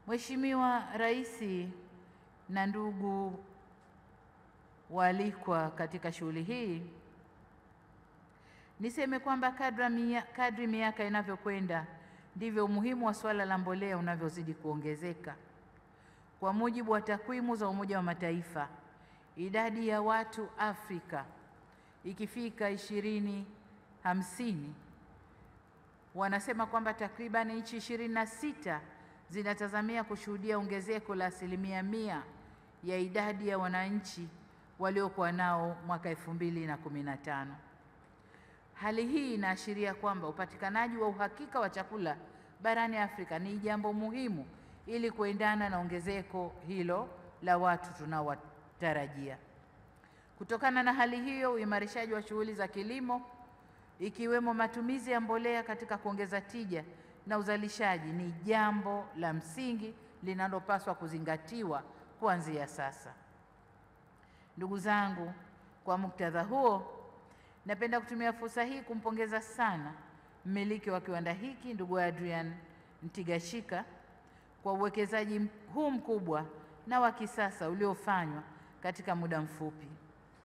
Mheshimiwa Rais na ndugu waalikwa katika shughuli hii, niseme kwamba kadri miaka inavyokwenda ndivyo umuhimu wa swala la mbolea unavyozidi kuongezeka. Kwa mujibu wa takwimu za Umoja wa Mataifa, idadi ya watu Afrika ikifika 2050, wanasema kwamba takriban nchi 26 zinatazamia kushuhudia ongezeko la 100% ya idadi ya wananchi waliokuwa nao mwaka 2015. Hali hii inaashiria kwamba upatikanaji wa uhakika wa chakula barani Afrika ni jambo muhimu ili kuendana na ongezeko hilo la watu tunaowatarajia. Kutokana na hali hiyo, uimarishaji wa shughuli za kilimo ikiwemo matumizi ya mbolea katika kuongeza tija na uzalishaji ni jambo la msingi linalopaswa kuzingatiwa kuanzia sasa. Ndugu zangu, kwa muktadha huo, napenda kutumia fursa hii kumpongeza sana mmiliki wa kiwanda hiki ndugu Adrian Ntigashika kwa uwekezaji huu mkubwa na wa kisasa uliofanywa katika muda mfupi.